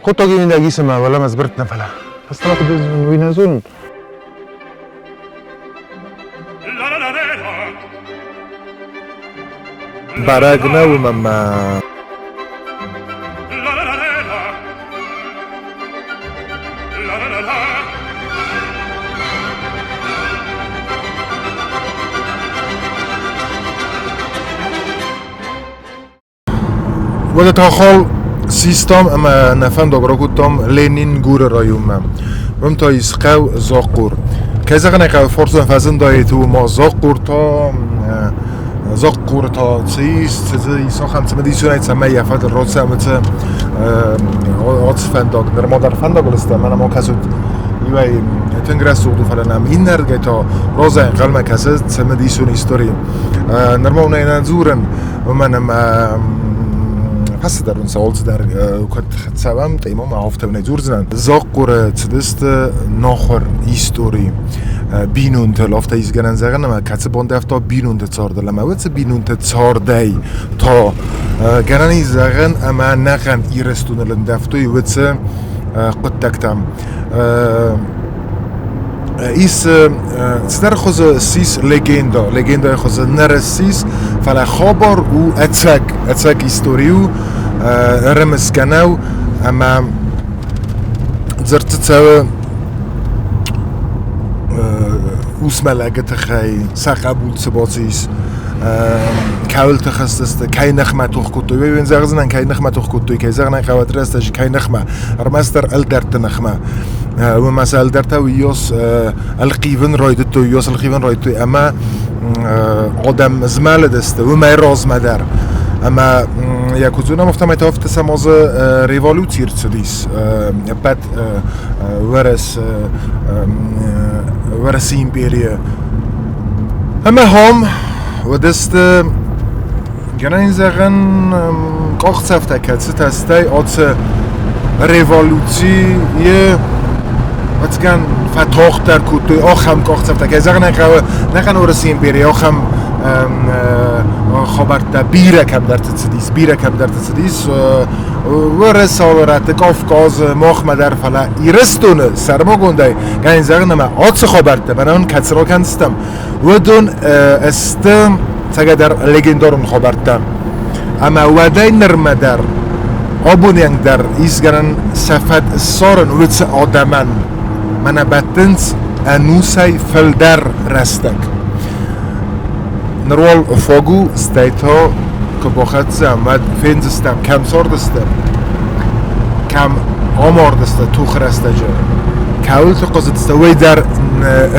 Хъуыддаги мидӕг исӕмӕ уӕлӕмӕ сбырд нӕ фӕлӕ. Фӕстӕмӕ куыд уый нӕ зонын. Бӕрӕг нӕу ӕмӕ Уӕдӕ та хал систам ӕмӕ нӕ фӕндаг ракодтам Ленингуры районмӕ. Уым та ис хъӕу Захъхъур. Кӕй зӕгъын ӕй хъӕуы, форсӕн фӕзындаид уымӕ Захъхъур та Захъхъуры та цы ис, цы дзы ис ахӕм цымыдисонӕй, цӕмӕй йӕ фӕдыл рацӕуы цы ацы фӕндаг. Нырма дӕр фӕндагыл сты, мӕнӕ ма кӕсут, иуӕй тынг рӕсугъд у, фӕлӕ нӕм иннӕрдыгӕй та разӕй ӕнхъӕлмӕ кӕсы цымыдисон истори. Нырма уын ӕй нӕ дзурын, уымӕн ӕмӕ фӕцыдӕр уын алцыдӕр куыд цӕуӕм, тъемо ма афтӕ нӕ дзурдзынӕн. Захъхъуры цыдысты нохуыр истори бинонтыл, афтӕ исгӕнӕн зӕгъын, ӕмӕ кӕцы бон дӕфта бинонты цардыл ӕмӕ уыцы бинонты цардӕй та гӕнӕн ис зӕгъын, ӕмӕ нӕхъӕн Ирыстоныл ӕндӕвтой уыцы хъуыддӕгтӕм. Ис цыдӕр хуызы ссис легенда, легендӕйы хуызы ныр ссис, фӕлӕ хабар у ӕцӕг, ӕцӕг истори у, ӕрымысгӕ нӕу ӕмӕ дзырдты цӕуы усмӕлӕгы тыххӕй, сӕ хъӕбул цы бацис, кӕуылты хызтысты, кӕй ныхмӕ тох кодтой. Уый уын зӕгъдзынӕн, кӕй ныхмӕ тох кодтой, кӕй зӕгъын ӕй хъӕуы, рӕстӕджы кӕй ныхмӕ, ӕрмӕстдӕр ӕлдӕртты ныхмӕ. Уымӕ сӕ ӕлдӕртӕ уыйос ӕлхъивын райдыдтой, уыйос ӕлхъивын райдыдтой ӕмӕ адӕм змӕлыдысты уымӕй размӕ дӕр. Ӕмӕ йӕ куыд зонӕм, афтӕмӕй та афтӕ самазы революци ӕрцыдис ӕппӕт Уӕрӕсе империйы. Ӕмӕ хом уыдысты гӕнӕн зӕгъӕн къахдзӕфтӕ, кӕцытӕ стӕй ацы революцийы ӕцгӕн фӕтагъддӕр кодтой ахӕм къахдзӕфтӕ. Кӕй зӕгъын ӕй хъӕуы, нӕхъӕн Уӕрӕсейы империйы ахӕм хабӕрттӕ бирӕ кӕмдӕрты цыдис, бирӕ кӕмдӕрты цыдис. Уӕрӕсе алы рӕтты, Кавказы, махмӕ дӕр, фӕлӕ Ирыстоны сӕрмагондӕй, гӕнӕн зӕгъын ӕмӕ ацы хабӕрттӕ мӕнӕн кӕцы ракӕндзыстӕм, уыдон сты цӕгӕдӕр легендарон хабӕрттӕ. Ӕмӕ уӕдӕй нырмӕ дӕр, абонӕн дӕр ис гӕнӕн сӕ фӕд ссарын уыцы адӕмӕн. Мӕнӕ бӕттынц ӕнусӕй фылдӕр рӕстӕг. Ныр уал фаг у, стӕй та куы бахӕццӕ, уӕд фендзыстӕм, кӕм цардыстӕм, кӕм амардысты тохы рӕстӕджы, кӕуылты хъуызыдысты, уый дӕр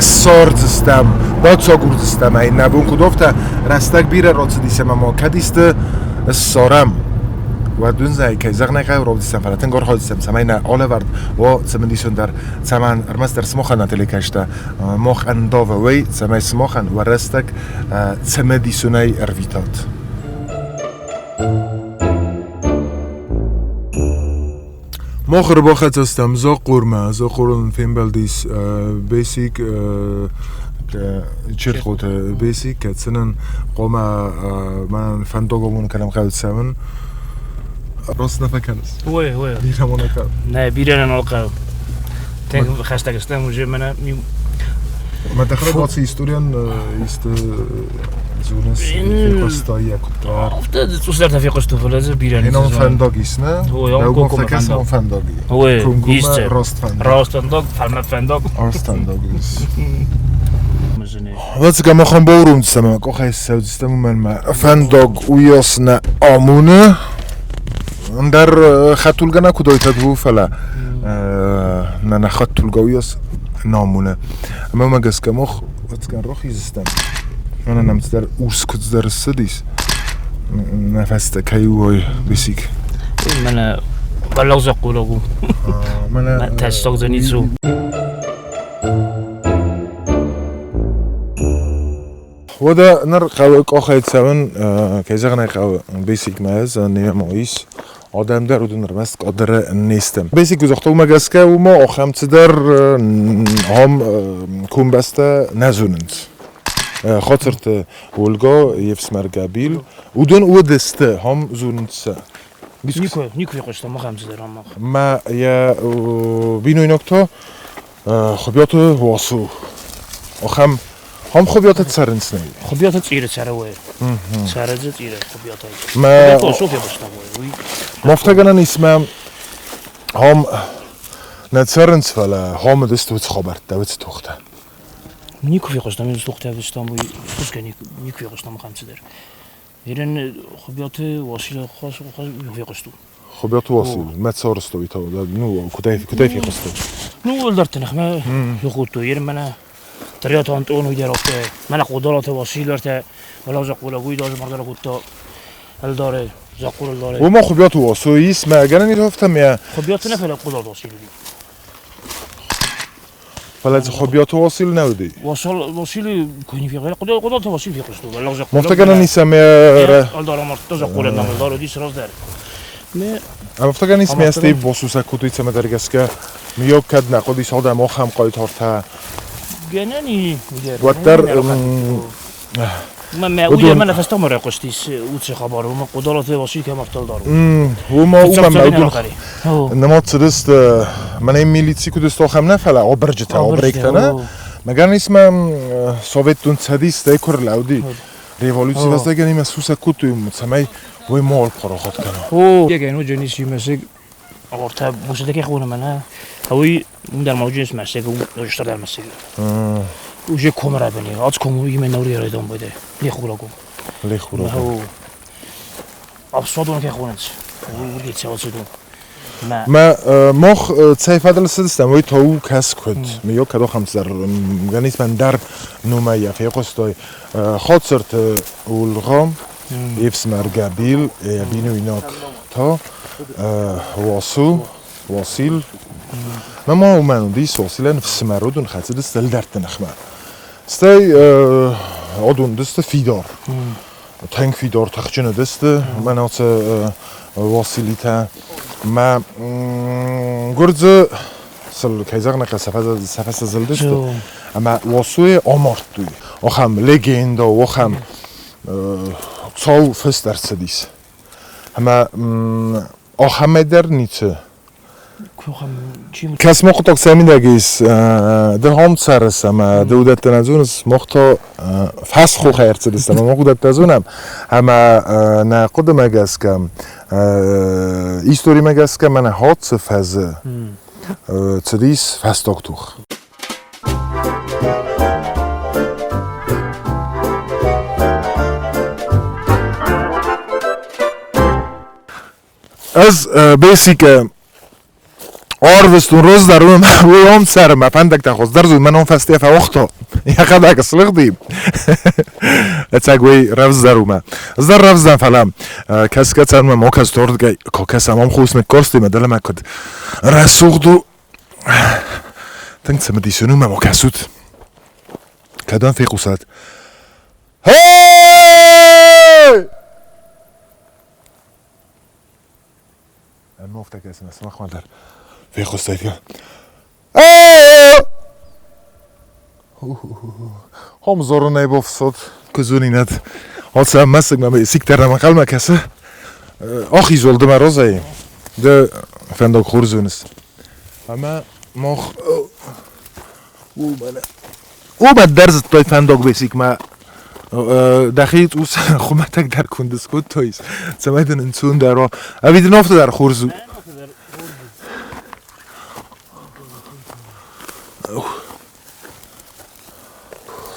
ссардзыстӕм, бацагурдзыстӕм ӕй. Нӕ бон куыд афтӕ рӕстӕг бирӕ рацыдис ӕмӕ ма кӕд исты ссарӕм, уӕд уын ӕй, кӕй зӕгъын ӕй хъӕуы, равдисӕм, фӕлӕ тынг архайдзыстӕм, цӕмӕй нӕ алӕвӕрд уа цымыдисондӕр, цӕмӕн ӕрмӕстдӕр сымахӕн нӕ телекӕстӕ мах ӕндавы уый, цӕмӕй сымахӕн уӕ рӕстӕг цымыдисонӕй ӕрвитат. Мах ӕрбахӕццӕ стӕм Захъхъурмӕ. Захъхъурыл фембӕлдис Бесик, Чертхъоты Бесик, кӕцы нын хъуамӕ мӕнӕн фӕндагамон кӕнӕм хъӕуы цӕуын. Раст нӕ фӕкӕныс? Ой, ой. Бирӕ ма нӕ хъӕуы. Нӕ, бирӕ нӕ нал хъӕуы. Тынг хӕстӕг стӕм уже мӕнӕ Мӕ дӕхӕдӕг ацы историйӕн исты зоныс, фехъуыстай йӕ куыддӕр? Афтӕ цъусдӕртӕ фехъуыстон, фӕлӕ дзы бирӕ ницы Ӕнон фӕндаг ис, нӕ? Ой, он Дӕугон фӕкӕс, он фӕндаг и. Ой, Кунгумӕ раст фӕндаг. Раст фӕндаг, фӕлмӕт фӕндаг. Раст фӕндаг ис. Вӕццӕгӕн махӕн бауромдзыстӕм ӕмӕ къухӕй ссӕудзыстӕм, уымӕн ӕмӕ фӕндаг уыйас нӕ амоны. Ӕндӕр хӕдтулгӕ нӕ куыд айтӕг у, фӕлӕ нӕ нӕ хӕдтулгӕ уыйас нӕ амоны. Ӕмӕ уымӕ гӕсгӕ мах ӕцӕгӕн рахиздзыстӕм. Мӕнӕ нӕм цыдӕр урс куыдз дӕр ссыдис. Нӕ фӕстӕ кӕй у, ой, бесик. Мӕнӕ бӕллӕгъзӕг хъулӕг у. Мӕнӕ тӕссаг дзы ницы у. Уӕдӕ ныр хъӕуы къохӕй цӕуын, кӕй зӕгъын ӕй хъӕуы, Бесикмӕ ӕз немӕ ис. Адӕм дӕр уыдон ӕрмӕст къаддӕр не сты. Бесик загъта, уымӕ гӕсгӕ уымӕ ахӕм цыдӕр ам комбӕстӕ нӕ зонынц. Хацырты Ольга, йе фсымӕр Гӕбил, уыдон уыдысты, ам зонынц сӕ. Никуы, никуы фехъуыстам ахӕм цыдӕр ам. Мӕ йӕ бинойнаг та Хуыбиаты Уасо. Ахӕм ам Хуыбиаты цӕрынц нӕй. Хуыбиаты цъиры цӕры уый. Цӕры дзы цъиры Хуыбиатӕй. Мӕ Уасо фехъуыстам уый. Мафтӕгӕнӕн ис мӕ ам нӕ цӕрынц, фӕлӕ ам уыдысты уыцы хабӕрттӕ, уыцы тохтӕ. Никуы фехъуыстам, уыцы тохтӕ уыдыстам, уый хъусгӕ никуы фехъуыстам ахӕм цыдӕр. Ирен Хуыбиаты Уасилы фехъуыстон. Хуыбиаты Уасил, мӕ царстой та, ну, куыдӕй, куыдӕй фехъуыстой? Ну, ӕлдӕртты ныхмӕ фехъуыдтой. Ирен мӕнӕ Триаты Антъон уый дӕр афтӕ, мӕнӕ Хъодалаты Васил ӕртӕ уӕлӕзахъулӕг уый дӕр мардӕр кодта ӕлдары, захъур ӕлдары. Уымӕ Хуыбиаты Уасо ис, мӕ гӕнӕн ис афтӕ мӕ... Хуыбиаты нӕ, фӕлӕ Хъодалаты Васил уыди. Фӕлӕ дзы Хуыбиаты Васил нӕ уыди. Васили куы не фехъуыста, Хъодалаты Васил фехъуыста. Муфтагӕнӕн ис ӕмӕ ӕлдар амардта, захъулӕн ӕлдар уыдис раздӕр. Муфтагӕнӕн ис мӕ стӕй басусӕг кодтой цӕмӕдӕр гӕсгӕ. Миййаг кӕд нӕ хъуыдис адӕм ахӕм хъайтартӕ. Гӕнӕн и Уӕддӕр Уый мӕ фӕстӕмӕ райхъуыстис уыцы хабар, уымӕ Хъодалаты Васил кӕм ӕфтӕлдар у. Уымӕ уымӕ нымад цыдысты мӕнӕ милици куыд сты ахӕм нӕ, фӕлӕ абырджытӕ, абректӕ нӕ. Мӕгӕнисмӕ Советон Цӕдистӕй куы рлӕуди революци фӕстӕгӕнимӕ сусӕг кодтой, цӕмӕй уый ма парахат кӕна. О, еген уыджынис мӕсыг Ортӕ бусыдӕке хоны мӕнӕ. Ауый уым дӕр ма уыджынис мӕсыг, уым стырдӕр мӕсыг. Уже комы рабыни, ац ком именно ури райдон бойде. Лехурагу. Лехурагу. Абсодон ке хонынц. Уырги цӕуцыдон. Мӕ мох цӕй фӕдыл цыдыстӕм, уый тоу кӕс куыд. Мийо кӕд охӕмцдӕр организмӕн дӕр нумӕйӕ фехъуыстой. Хоцырты Улгъо, ефсымӕр Гӕбил, йӕ бинойнаг та Уасу, Уасил. Мӕ ма уымӕн уыдис Уасилӕн ӕфсымӕр уыдон хӕцыдысты ӕлдӕртты ныхмӕ. Стӕй адон уыдысты фидар. Тынг фидар тыхджын уыдысты мӕн ацы Василитӕ. Мӕ гуырдзы сыл, кӕй зӕгъын ӕй хъӕуы, сӕ фӕстӕ зылдысты ӕмӕ Уасойы амардтой. Ахӕм легендӕ, ахӕм цау фыст ӕрцыдис. Ӕмӕ ахӕмӕй дӕр ницы. Кӕс ма хъуыддаг цӕй мидӕг ис, ды хом цӕрыс ӕмӕ ды уыдӕттӕ нӕ зоныс, мах та фӕсхохӕй ӕрцыдыстӕм ӕмӕ мах уыдӕттӕ зонӕм. Ӕмӕ нӕ хъуыдымӕ гӕсгӕ, историмӕ гӕсгӕ мӕнӕ Хоцы фӕзы цыдис фӕстаг тох. Ӕз basic арвыстон раздӕр уый ам цӕры, мӕ фӕндӕгтӕ хуыздӕр зон, мӕ ном фӕсте фӕуагъта. Йӕхӕдӕг слыгъди. Ӕцӕг уый рӕвдздӕр у мӕ. Ӕз дӕр рӕвдз дӕн, фӕлӕ кӕсгӕ цӕрынмӕ ма кӕс тордгӕй, кӕс ам хус ныккорсти мӕ дӕлӕмӕ куыд рӕсугъд у. Тынг цымыдисон у мӕ ма кӕсут. Кӕдӕм фехъусат? Hey! Ӕмӕ сымахмӕ дӕр фехъуыстаид. Хом зорунӕй бофсот, куы зонинад. Оце мӕсыгмӕ сиктернӕ ӕнхъӕлмӕ кӕсы. Ахизол ды мӕ розӕй. Ды фӕндаг хорз зоныс. Ӕмӕ мах Уымӕ дӕр зыдтой фӕндаг бесикмӕ дӕхи цъус хуымӕтӕгдӕр куынды скодтой, цӕмӕй дын ӕнцондӕр уа. Ӕви дын афтӕ дӕр хорз у?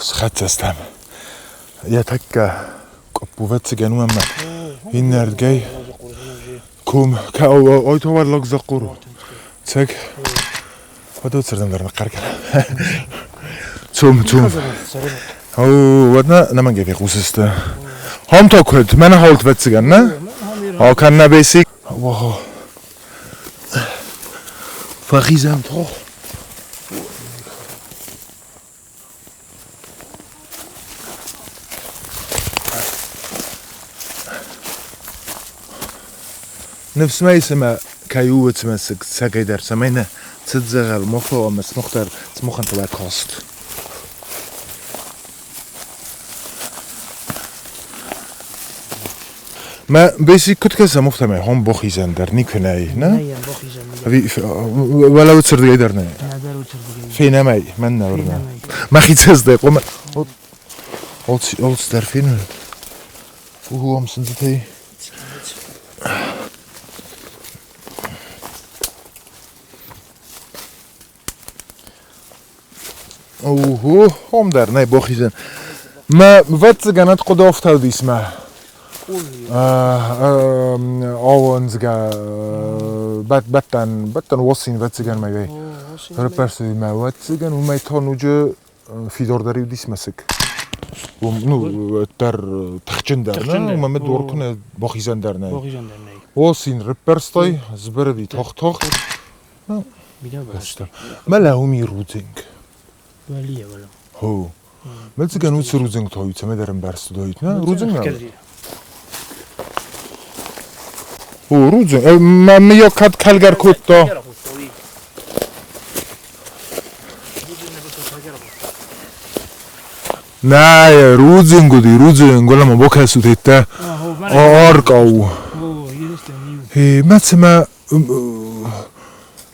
Схӕццӕ стӕм. Йӕ тӕккӕ къуыппувӕццӕгӕн у ӕмӕ иннӕрдгӕй ком ой товар лӕгзахъур у. Цӕг Уӕд уыцырдӕм дӕр ныхъхъӕр кӕнӕм. Цом, цом. Уӕд нӕ нӕмӕнгӕй фехъусдзысты. Хом та куыд? Мӕнӕ холт вӕццӕгӕн, нӕ? О, кӕннӕ бесик. Ого. Фӕхизӕм тох. Ныфс мӕ ис ӕмӕ кӕй у уыцы мӕсыг цӕгӕйдӕр, цӕмӕй нӕ цыд дзӕгъӕл ма фӕуа ӕмӕ сымах дӕр сымахӕн та уа каст. Мӕ бесик куыд кӕсӕм, афтӕмӕй хом бохизӕн дӕр никуы нӕй, нӕ? Ӕви уӕлӕ уыцырдыгӕй дӕр нӕй? Фенӕм ӕй, мӕн нӕ уырны. Мӕхи цӕстӕй хъуамӕ алцыдӕр фенон. Уым сындзытӕй. Ого, ом дӕр нӕй бохизӕн. Мӕ вӕццӕгӕн ӕдхъуыды ӕфтаудис мӕ. Ауындзгӕ бӕттӕн, бӕттӕн уосин вӕццӕгӕн мӕ вӕй. Раппӕрстой мӕ вӕццӕгӕн, уымӕй та ноджы фидардӕр уыдис мӕсыг. Уым, ну, дӕр тыхджындӕр, нӕ? Уымӕ мӕ дур куы нӕ бахизӕн дӕр нӕй. Уосин рыппӕрстой, сбырыди тох-тох. Мӕлӕ уым и рудзынг. Хо. Мӕцыгӕн уыцы рудзынг той, цӕмӕдӕр ӕмбӕрст уыдаид, нӕ? Рудзынг нӕ? О, рудзынг. Мӕ мыййаг кӕд кӕлгӕр кодта? Нӕ, рудзынг уыди, рудзынг, уӕлӕ ма бакӕсут еттӕ. Аркъау. Мӕ цымӕ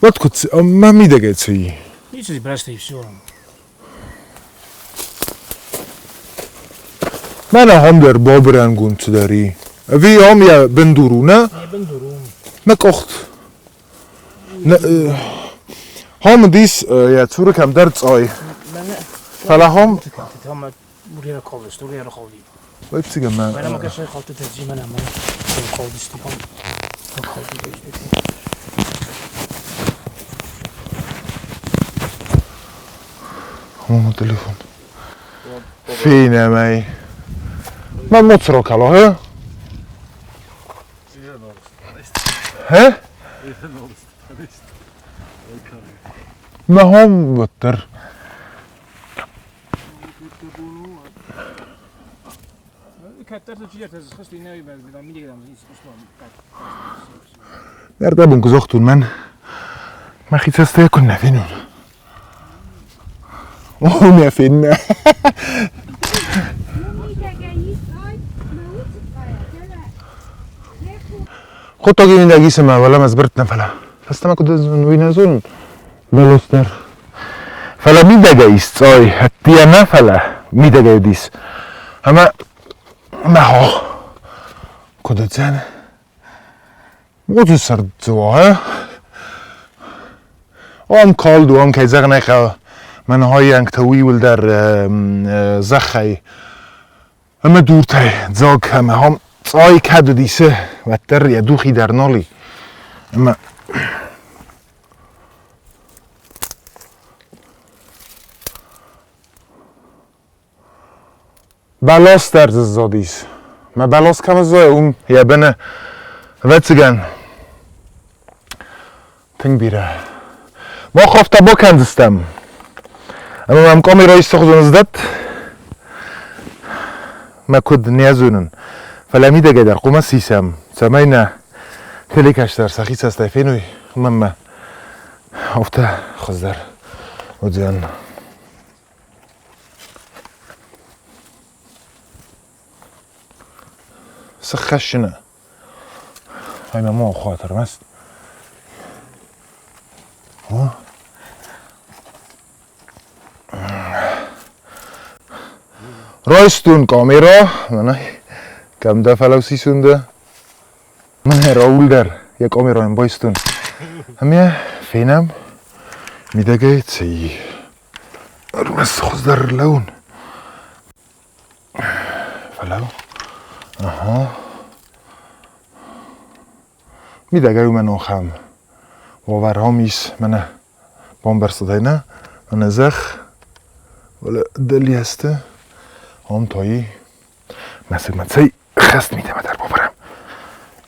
Вот куыд мӕ мидӕгӕй цы и? Ницы просто и все. Мӕнӕ хом дӕр бабырӕнгонд цыдӕр и. Ӕви ам йӕ бындур у, нӕ? Бындур у. Мӕ къухт. Хом уыдис йӕ цуры кӕмдӕр цъай. Фӕлӕ хом... Лейпцига мӕ... Hol a telefon? Фенӕм ӕй. Мӕ моцрокало, хэ? Хэ? Мӕ хом уӕддӕр. Ӕрдӕбон куы загътон мӕн, мӕхи цӕстӕй куыннӕ фенон. О, мӕ фенмӕ. Хъуыддаги мидӕг исӕмӕ уӕлӕмӕ сбырдтӕн, фӕлӕ фӕстӕмӕ куыд уый нӕ зонын. Бӕлос дӕр. Фӕлӕ мидӕгӕй ис цъой, ӕддийӕ нӕ, фӕлӕ мидӕгӕй уыдис. Ӕмӕ мӕ хо куыд уыдзӕн? Уыцы сырддзуа, Ам калд у, ам кӕй зӕгъын ӕй хъӕуы, мӕн хайӕнгтӕ уыйуыл дӕр зӕххӕй ӕмӕ дуртӕй дзаг ӕмӕ ам цъай кӕд уыдис, уӕддӕр йӕ духи дӕр нал и. Ӕмӕ Бӕлас дӕр дзы сзадис. Мӕ бӕлас кӕм сзайы, уым йӕ быны, ӕвӕццӕгӕн, тынг бирӕ. Мах афтӕ бакӕндзыстӕм. Ӕмӕ мӕм камерӕ исты хуызӕн сдӕтт. Мӕ куыд не зонын. Фӕлӕ мидӕгӕй дӕр хъуамӕ сисӕм, цӕмӕй нӕ телекӕстӕр сӕхи цӕстӕй феной, уымӕн мӕ афтӕ хуыздӕр уыдзӕн. Сыххӕссыны. Ай ма охуат ӕрмӕст. Райстон камера, мӕнӕ кӕм дӕ фӕлӕу сисун дӕ. Мӕнӕ Рауль дӕр йӕ камерайӕн байстон. Ӕмӕ фенӕм мидӕгӕй цӕй. Ӕрмӕст хуыздӕр лӕуын. Фӕлӕу. Ага. Мидӕгӕй уымӕн охӕм. Уавӕр ам ис, мӕнӕ бамбӕрстатай нӕ? Мӕнӕ зӕхх. Фӕлӕ дӕлиӕсты ам та и мӕсыгмӕ цӕй хӕст мидӕмӕ дӕр бабарӕм.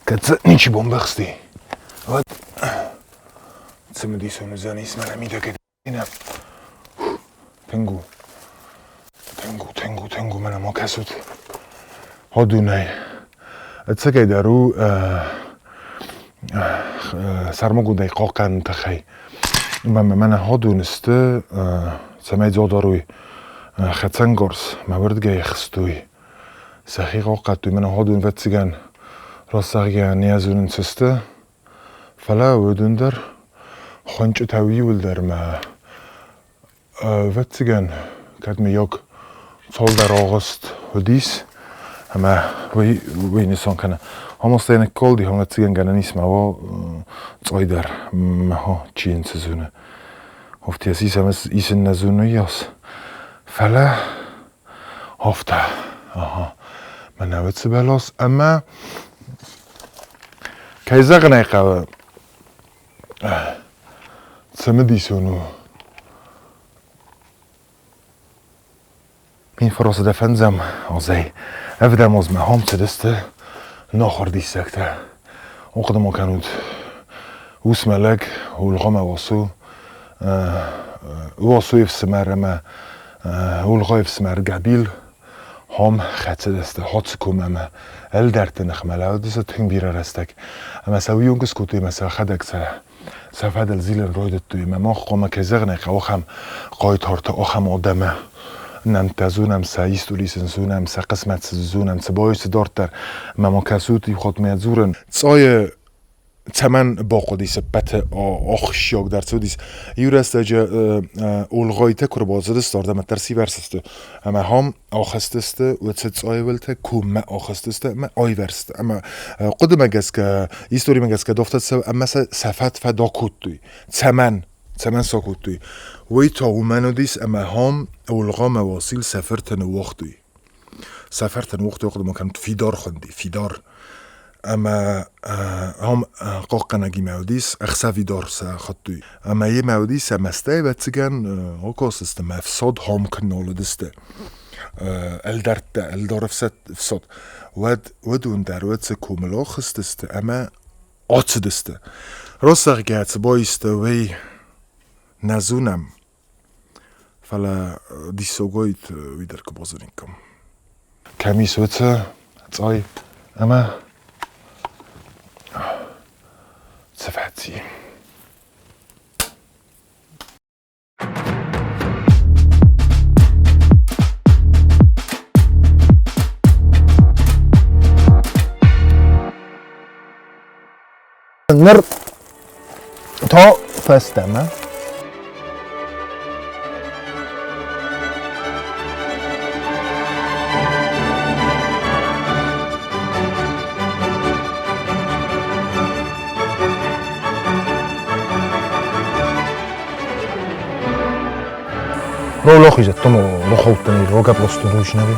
Кӕд дзы ничи бамбӕхсти, уӕд цымыдисон уыдзӕнис мӕнӕ мидӕгӕй. Тынг у. Тынг у, тынг у, тынг у, мӕнӕ ма кӕсут. Ходунӕй. Ӕцӕгӕйдӕр у сӕрмагондӕй хъахъхъӕныны тыххӕй. Мӕнӕ ходун сты, цӕмӕй дзодаруй хӕцӕнгарз, мӕ уырдгӕй ӕхстой. Сӕхи хъахъхъӕдтой, мӕнӕ ходун, ӕвӕццӕгӕн. Рацагъгӕ не зонынц сты, фӕлӕ уыдон дӕр хуынчъытӕ иуылдӕр мӕ ӕвӕццӕгӕн, кӕд мыййаг цалдӕр агъуыст уыдис, ӕмӕ уый нысан кӕны. Ӕмӕ ныккалди, ӕвӕццӕгӕн гӕнӕн ис мӕ уа цъай дӕр мӕ чи йын цы зоны. Афтӕ ис ӕмӕ исын нӕ зоны уыйас. Фӕлӕ афтӕ, аха, мӕнӕ уыцы бӕлас ӕмӕ кӕй зӕгъын ӕй хъӕуы, цымыдисон у. Мин фӕндзӕм азӕй ӕвдӕм азмӕ ам цыдысты нахуыр диссӕгтӕ. Ахъуыды ма кӕнут, усмӕ лӕг Олгъамӕ Васо, Васойы фсымӕр ӕмӕ Олгъайы фсымӕр Гӕбил ам хӕцыдысты Хацыком ӕмӕ ӕлдӕртты ныхмӕ лӕууыдысты тынг бирӕ рӕстӕг. Ӕмӕ сӕ уыйонг скодтой ӕмӕ сӕхӕдӕг сӕ фӕдыл зилын райдыдтой. Ӕмӕ мах хъуамӕ, кӕй зӕгъын ӕй хъӕуы, ахӕм хъайтарты, ахӕм адӕмы нӕмттӕ зонӕм, сӕ истори сын зонӕм, сӕ хъысмӕт сын зонӕм, цы баисты дарддӕр. Ӕмӕ ма кӕсут, иу хатт мӕ дзурын. Цъайы цӕмӕн бахъуыдис ӕппӕты ахсджиагдӕр цы уыдис? Иу рӕстӕджы Олгъайтӕ куы рбацыдысты, ардӕм ӕддӕр сивӕрсысты ӕмӕ ахӕм ахызтысты уыцы цъайвылтӕ коммӕ ахызтысты ӕмӕ айвӕрсты ӕмӕ хъуыдымӕ гӕсгӕ, историмӕ гӕсгӕ дохтыр ӕмӕ сӕ сӕ фӕд-фӕд акодтой. Цӕмӕн? Цӕмӕн сӕ кодтой? Уый та уымӕн уыдис, ӕмӕ ахӕм Олгъа ӕмӕ Уасил сӕ фырты ныууагътой. Сӕ фырты ныууагътой, хъуыды ма кӕнут, Фидар хуынди, Фидар. Ӕмӕ ам хъахъхъӕнӕгимӕ уыдис, ӕхсӕвидар сӕ хуыдтой. Ӕмӕ йемӕ уыдис, ӕмӕ стӕй, ӕвӕццӕгӕн, акастысты мӕ ӕфсад хам куы нал уыдысты. Ӕлдӕрттӕ, ӕлдар ӕфсад. Уӕд уыдон дӕр уӕд сӕ комыл ахызтысты ӕмӕ ацыдысты. Росӕгъгӕ цы баисты, уый нӕ зонӕм, фӕлӕ диссагӕй уый дӕр куы базониккам. Кӕм ис уыцы цъай ӕмӕ цы фӕци? Ныр та фӕстӕмӕ. Ролохизеттом рохоуттани рогӕплостун рушнави.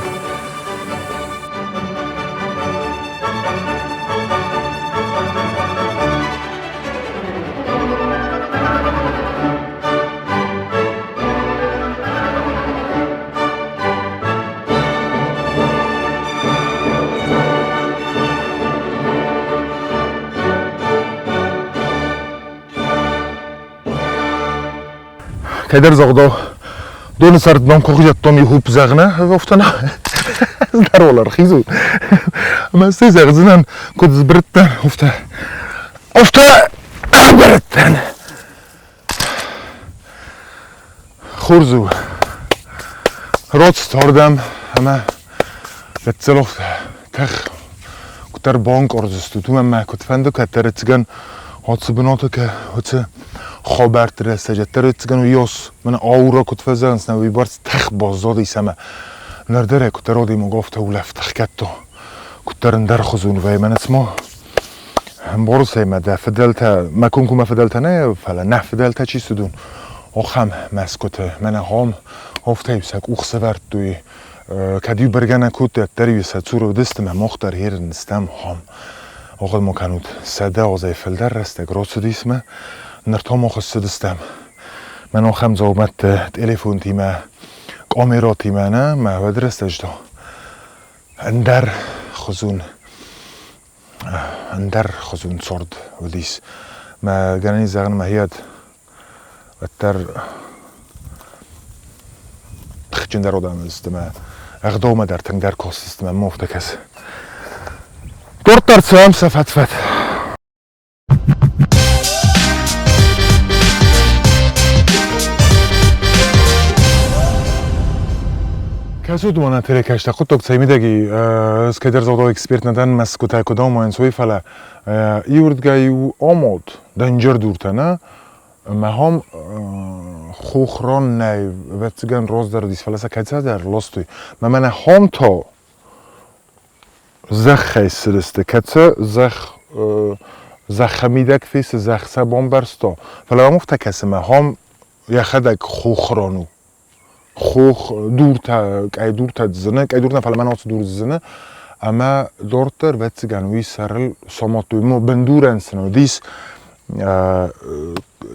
Кӕйдӕр загъдау, доны цард мӕм куы хизӕдтон и хуп зӕгънӕ, ӕвӕфтӕн здоровал архизу. Ӕмӕ сӕ зӕгъдзынӕн, куыд сбырыдтӕн, уфтӕ. Уфтӕ ӕрбырыдтӕн. Хорз у. Роцт ардӕм ӕмӕ гыццыл тых куыддӕр банкъардзыстут, уымӕн мӕ куыд фӕнды, кӕддӕр ӕцӕгӕн ацы бынаты уыцы хабӕртты рӕстӕджы ӕддӕр ӕцӕгӕн уыйас мӕнӕ аура куыд фӕзӕгъынц, нӕ уыйбӕрц тых баззадис ӕмӕ ныр дӕр ӕй куыддӕр адӕймаг афтӕ улӕфт ӕхгӕдта, куыддӕр ӕндӕрхуызон вӕййы. Мӕнӕ цыма ӕмбарыс ӕй, мӕ дӕ фыдӕлтӕ, мӕ комкоммӕ фыдӕлтӕ нӕ, фӕлӕ нӕ фыдӕлтӕ чи цыдон, ахӕм мӕсгуыты, мӕнӕ ахӕм афтӕ-иу сӕ къух сӕвӕрдтой. Кӕд-иу бӕргӕ нӕ кодтой, уӕддӕр-иу сӕ цуры уыдысты мӕ мах дӕр ерынстӕм ахӕм. Ахъуыды ма кӕнут, 100 азӕй фылдӕр рӕстӕг рацыдис мӕ, ныр та мах ссыдыстӕм. Мӕн ахӕм дзаумӕтты, телефонтимӕ, къамерӕтимӕ нӕ, мӕ уӕды рӕстӕджы та ӕндӕр хуызон ӕндӕр хуызон цард уыдис. Мӕ гӕнӕн зӕгъын мӕхиад уӕддӕр тыхджындӕр адӕм уыдысты мӕ ӕгъдаумӕ дӕр тынгдӕр кастысты мӕ афтӕ кӕсы. Дарддӕр цӕуӕм сӕ фӕд-фӕд. Кӕсут мӕнӕ телекӕстӕ хъуыддаг цӕй мидӕг и, ӕз кӕйдӕр зӕгъдау эксперт нӕ дӕн, мӕсгуытӕ куыд амайынц, уый, фӕлӕ иуырдыгӕй у амад дӕнджыр дуртӕ, нӕ? Ӕмӕ ахӕм хохран нӕй, ӕвӕццӕгӕн, раздӕр уыдис, фӕлӕ сӕ кӕцӕйдӕр ластой. Мӕ мӕнӕ хом та зӕххӕй цыдысты, кӕцы зӕхх зӕххы мидӕг фесы, зӕхх сӕ бамбӕрзта. Фӕлӕ уым афтӕ кӕсы, мӕ хом йӕхӕдӕг хохран у. Хох дуртӕ, къӕйдуртӕ зыны, къӕйдур нӕ, фӕлӕ мӕнӕ ацы дур зыны. Ӕмӕ дарддӕр, ӕвӕццӕгӕн, уый сӕрыл самадтой, бындурӕн сын уыдис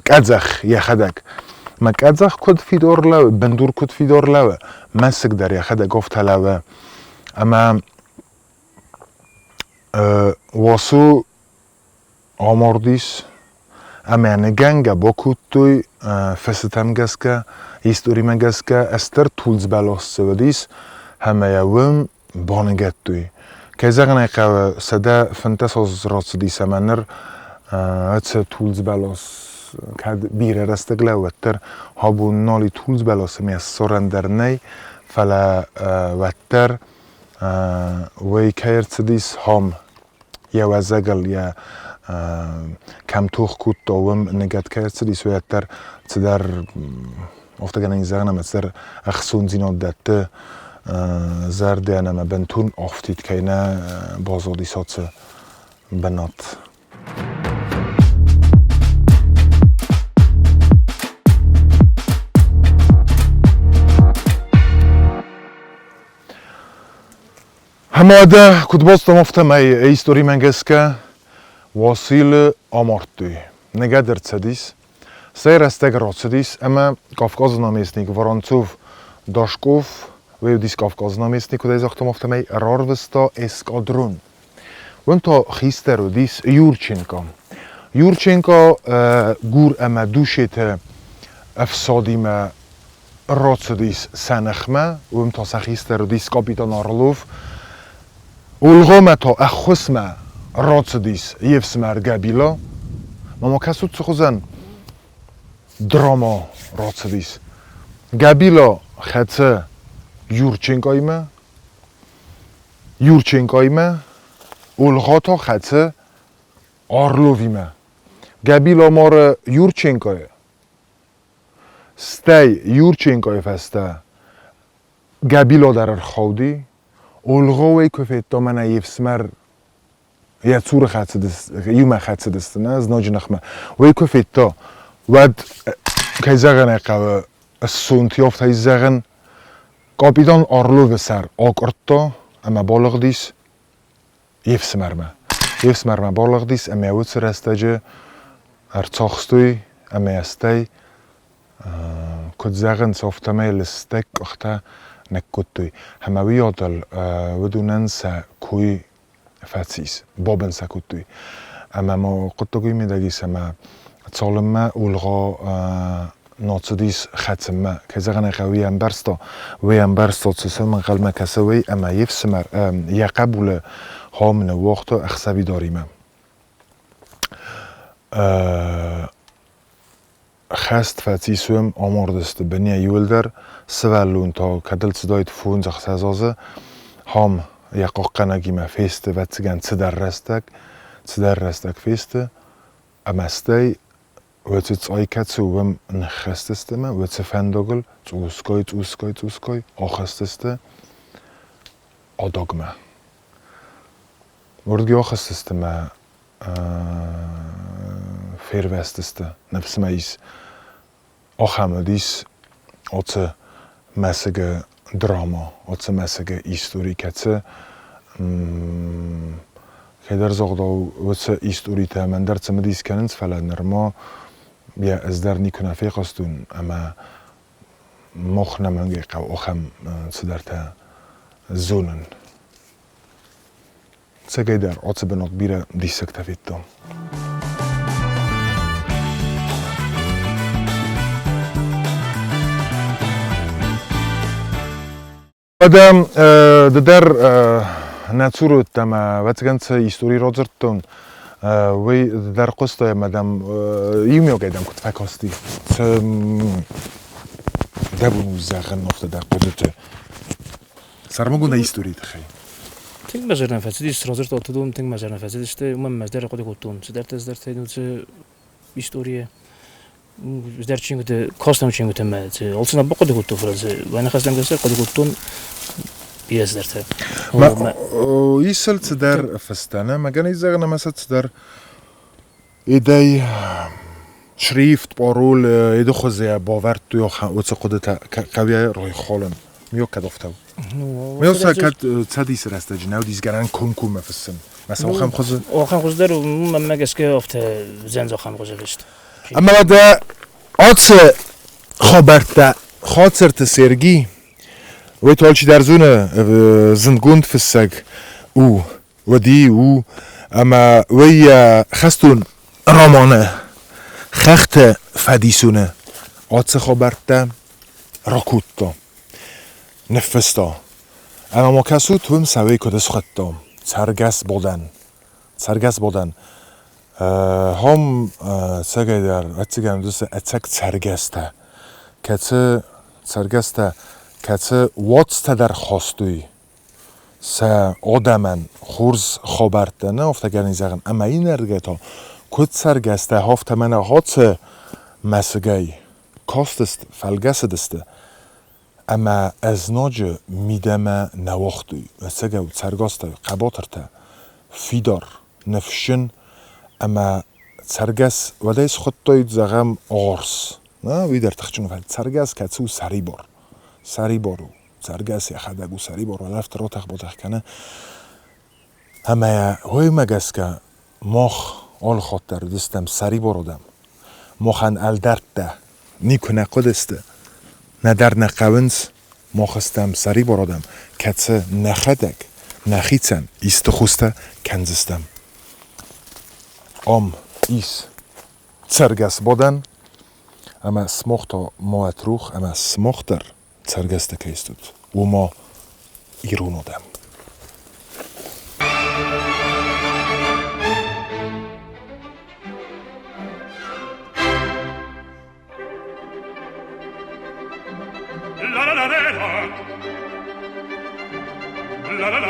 къӕдзӕх йӕхӕдӕг. Мӕ къӕдзӕх куыд фидар лӕууы, бындур куыд фидар лӕууы, мӕсыг дӕр йӕхӕдӕг афтӕ лӕууы. Ӕмӕ Уасо амардис ӕмӕ ныгӕнгӕ бакодтой фӕсытӕм гӕсгӕ, историмӕ гӕсгӕ стыр тулдз бӕлас цы уыдис, ӕмӕ йӕ уым баныгӕдтой. Кӕй зӕгъын ӕй хъӕуы, 115 азы рацыдис ӕмӕ ныр ацы тулдз бӕлас кӕд бирӕ рӕстӕг лӕууы, уӕддӕр абон нал и тулдз бӕлас ӕмӕ йӕ ссарӕн дӕр нӕй, фӕлӕ уӕддӕр уый кӕй ӕрцыдис хом йӕ уӕзӕгыл, йӕ кӕм тох кодта, уым ныгӕд кӕй ӕрцыдис, уӕддӕр цыдӕр афтӕ гӕнӕн зӕгъын ӕмӕ цыдӕр ӕхцондзинад дӕтты зӕрдӕйӕн ӕмӕ бынтон афтид кӕй нӕ баззадис ацы бынат. Ӕмӕ куыд базыдтам, афтӕмӕй историмӕ гӕсгӕ Уасилы амардтой. Ныгӕд ӕрцыдис, стӕй рӕстӕг рацыдис ӕмӕ Кавказы наместник Воронцов Дашков, уый уыдис Кавказы наместник, куыд ӕй загътам, афтӕмӕй рарвыста эскадрон. Уым та хистӕр уыдис Юрченко. Юрченко Гур ӕмӕ Душеты ӕфсадимӕ рацыдис сӕ ныхмӕ, уым та сӕ хистӕр уыдис капитан Орлов. Олгъомӕ та ӕххуысмӕ рацыдис йе фсымӕр Гӕбила. Ма кӕсут, цы хуызӕн драма рацыдис. Гӕбила хӕцы Юрченкоимӕ, Юрченкоимӕ, Олгъа та хӕцы Орловимӕ. Гӕбила мары Юрченкойы, Стӕй Юрченкойы фӕстӕ Гӕбило дӕр ӕрхауди. Олгъоуӕй куы федта мӕнӕ йе фсымӕр йӕ цуры хӕцыдысты, иумӕ хӕцыдысты нӕ знаджы ныхмӕ, уый куы федта, уӕд, кӕй зӕгъын ӕй хъӕуы, ссонти афтӕ зӕгъын, капитан Орловы сӕр акъуырдта ӕмӕ балыгъдис йе фсымӕрмӕ. Йе фсымӕрмӕ балыгъдис ӕмӕ уыцы рӕстӕджы ӕрцахстой ӕмӕ стӕй, куыд зӕгъынц, афтӕмӕй лыстӕг къуыхтӕ ныккодтой. Ӕмӕ уый адыл уыдонӕн сӕ кой фӕцис, бабын сӕ кодтой. Ӕмӕ ма хъуыддаг уый мидӕг ис, ӕмӕ цалынмӕ Олгъа нацыдис хӕцынмӕ, кӕй зӕгъын ӕй хъӕуы, уый ӕмбӕрста, уый ӕмбӕрста, цы сӕм ӕнхъӕлмӕ кӕсы, уый, ӕмӕ йе фсымӕр, йӕ хъӕбулы хом ныууагъта ӕхсӕвидаримӕ. Хӕст фӕцис уым, амардысты бынӕй иуылдӕр, сывӕллон та, кӕд ыл цыдаид 5-6 азы, хом йӕ хъахъхъӕнӕгимӕ фесты, ӕвӕццӕгӕн, цыдӕр рӕстӕг фесты, ӕмӕ стӕй Уыцы цъай кӕцы уым ныххӕстысты ӕмӕ уыцы фӕндагыл цъусгай, цъусгай, цъусгай ахызтысты адагмӕ. Уырдыгӕй ахызтысты мӕ фервӕзтысты, ныфс мӕ ис, ахӕм уыдис ацы мӕсыгы драма, ацы мӕсыгы истори, кӕцы кӕйдӕр загъдау уыцы историтӕ мӕн дӕр цымыдис кӕнынц, фӕлӕ нырма йӕ ӕз дӕр никуы нӕ фехъуыстон ӕмӕ мах нӕмӕнгӕй хъӕуы ахӕм цыдӕртӕ зонын. Цӕгӕйдӕр ацы бынат бирӕ диссӕгтӕ федтам. Уӕдӕ ды дӕр нӕ цуры уыдтӕ ӕмӕ ӕвӕццӕгӕн цы истори радзырдтон, уый ды дӕр хъуыстай ӕмӕ дӕм иумиагӕй дӕм куыд фӕкасти? Цы дӕ бон у зӕгъын афтӕ дӕ хъуыдыты? Сӕрмагонд историйы тыххӕй. Тынг мӕ зӕрдӕмӕ фӕцыдис, радзырдта уыдон тынг мӕ зӕрдӕмӕ фӕцыдысты, уымӕн мӕ дӕр хъуыды кодтон цыдӕртӕ, цыдӕртӕ, ну, историйӕ. Дӕр чингуыты, кастӕн чингуытӕ мӕ алцы нӕ бахъуыды кодтон, фӕлӕ дзы мӕ ныхӕстӕм гӕсгӕ хъуыды кодтон бирӕ цыдӕртӕ. Исыл цыдӕр фыста, нӕ мӕ гӕнӕн зӕгъын ӕмӕ сӕ цыдӕр эдӕй шрифт, пароль, эды хуызӕ бавӕрдтой уыцы хъуыдытӕ хъӕуӕй райхалын. Мио кӕд афтӕ у? Мио сӕ кӕд цӕдисы рӕстӕджы нӕ уыдис гӕнӕн комкоммӕ фыссын. Мӕ сӕ ахӕм хуызы? Ахӕм хуыз дӕр мӕнмӕ гӕсгӕ афтӕ уыдзӕн ахӕм хуызы фыст. Ӕмӕ дӕ ацы хабӕрттӕ Хацырты Серги, уый алчидӕр зоны, зындгонд фыссӕг у, уыди у, ӕмӕ уый хӕстон романы Хӕхты фӕдисоны ацы хабӕрттӕ ракодта, ныффыста. Ӕмӕ ма кӕсут, уым сӕ уый куыд схуыдта Цӕргӕсбадӕн. Цӕргӕсбадӕн. Хом цӕгӕйдӕр, ӕцӕгӕн уыдысты ӕцӕг цӕргӕстӕ, кӕцы цӕргӕстӕ, кӕцы уацтӕ дӕр хастой сӕ адӕмӕн хорз хабӕрттӕ, нӕ афтӕ гӕнӕн зӕгъын, ӕмӕ иннӕрдыгӕй та куыд цӕргӕстӕ, афтӕ мӕнӕ ацы мӕсыгӕй кастысты, фӕлгӕсыдысты ӕмӕ ӕзнаджы мидӕмӕ нӕ уагътой. Ӕцӕгау цӕргӕстӕ хъӕбатыртӕ, фидар, ныфсджын ӕмӕ цӕргӕс уӕдӕй схуыдтой, зӕгъӕм, арс. Нӕ, уый дӕр тыхджын у, фӕлӕ цӕргӕс кӕцы у сӕрибар. Сӕрибар у. Цӕргӕс йӕхӕдӕг у сӕрибар, уӕлӕрвты ротӕх-ботӕх кӕны. Ӕмӕ уымӕ гӕсгӕ мах алыхатт дӕр уыдыстӕм сӕрибар адӕм. Махӕн ӕлдӕрттӕ никуы нӕ хъуыдысты, нӕдӕр нӕ хъӕуынц. Мах стӕм сӕрибар адӕм, кӕцы нӕхӕдӕг нӕхицӕн исты хостӕ кӕндзыстӕм. Ам ис цӕргӕсбадӕн, ӕмӕ сымах та ма уӕт рох ӕмӕ сымах дӕр цӕргӕстӕ кӕй стут, уымӕ ирон адӕм. La la la la la la la la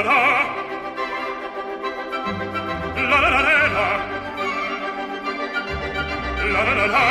la la la la la la la la.